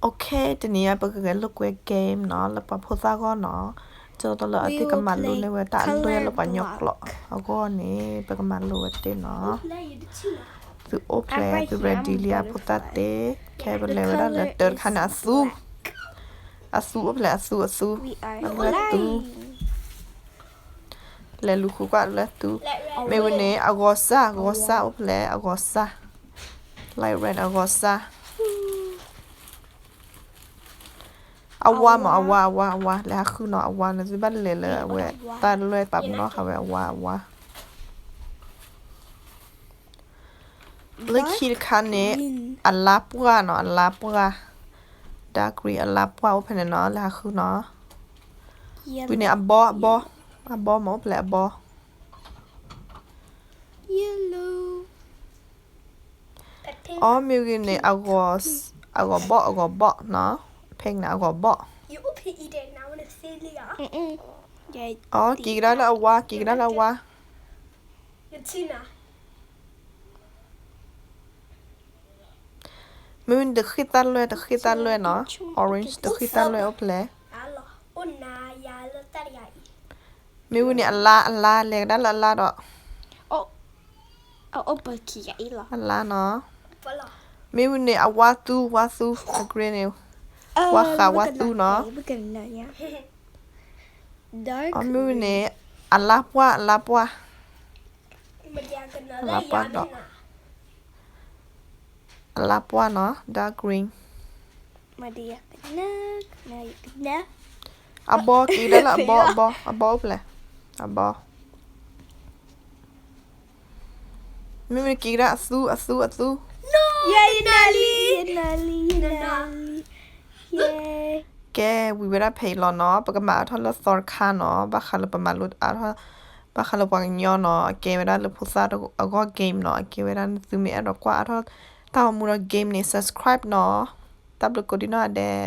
Okay, တနံၤအံၤ ပကဂဲၤလိာ်ကွဲ game နီၤ လၢပှၤဖိသၣ်အဂီၢ်နီၤ. ကၠိတလၢအသ့ၣ်ကမၤလိန့ၢ်ဝဲတၢ်အလွဲၢ်လၢပှၤကညီကျိာ်အဂီၢ်န့ၣ် ပကမၤလိဝဲတ့ၢ်နီၤ. သုအိၣ်ဖျဲၣ် သု ready လံဧါ ဖိသၣ်သ့ၣ်. ခဲပလဲၤဝဲဒၣ်လၢတၢ်တခါန့ၣ် အသူ, အသူအိၣ်ဖျဲၣ် အသူ အသူ, အလွဲၢ်သူ လဲၤလူၤဃုကွၢ်လၢသူ, မ့ၢ်ဝံၤန့ၣ် အဂီၤစၢ်, အဂီၤစၢ်အိၣ်ဖျဲၣ် အဂီၤစၢ်, light red အဂီၤစၢ်. အဝါမး အဝါ အဝါ အဝါ လဲၤဟးဃုနီၤ အဝါန့ၣ် သုဘၣ်လဲၤလၢအဝဲ တၢ်လွဲၢ်ပာ်ပနီၣ်ဃာ်ဝဲအဝါ အဝါ. လၢခံတခါန့ၣ် အလါပှၢ်နီၤ အလါပှၢ်, dark green အလါပှၢ်အိၣ်ဖဲန့ၣ်နီၤ လဲၤဟးဃုနီၤ. ဝံၤန့ၣ် အဘီ အဘီ, အဘီမးအိၣ်ဖျဲၣ် အဘီ. အီ မ့ၢ်ဝံၤန့ၣ် အဂီၤဘီၣ် အဂီၤဘီၣ်နီၤ, pink န့ၣ် အဂီၤဘီၣ်. အီ က့ၤကဒါလၢအဝါ က့ၤကဒါလၢအဝါ. မ့ၢ်ဝံၤန့ၣ် တဃ့ၢ်တၢ်လွဲၢ် တဃ့ၢ်တၢ်လွဲၢ်နီၤ, orange တဃ့ၢ်တၢ်လွဲၢ်အိၣ်ဖဲလဲၣ်. မ့ၢ်ဝံၤန့ၣ် အလါ အလါ လဲၤကဒါလၢအလါဒီး အလါနီၤ. မ့ၢ်ဝံၤန့ၣ် အဝါသူ ဝါသူ အ green န့ၣ် ဝါဃးဝါသူနီၤ. အီ မ့ၢ်ဝံၤန့ၣ် အလါပှၢ် အလါပှၢ်, အလါပှၢ်ဒီး အလါပှၢ်နီၤ dark green. အဘီ က့ၤကဒါလၢအဘီ အဘီ အဘီအိၣ်ဖဲလဲၣ် အဘီ. မ့ၢ်ဝံၤန့ၣ် က့ၤကဒါအသူ အသူ အသူ. ကဲ ဝံၤဝဲဒၣ်ဖဲအံၤလီၤနီၤ, ပကမၤအါထီၣ်လၢသီတခါနီၤ, ဘၣ်ဃးလၢပမၤလိအါထီၣ် ဘၣ်ဃးလၢပှၤကညီနီၤ, အကဲဝဲဒၣ်လၢဖိသၣ်အဂီၢ် game နီၤ, အကဲဝဲဒၣ် သုမ့ၢ်အဲၣ်ဒိးကွၢ်အါထီၣ်တၢ်ဂီၤမူဒီး game န့ၣ် subscribe နီၤ, တၢ်ဘျုးကိးဒံနီၢ်ဂၤဒဲး.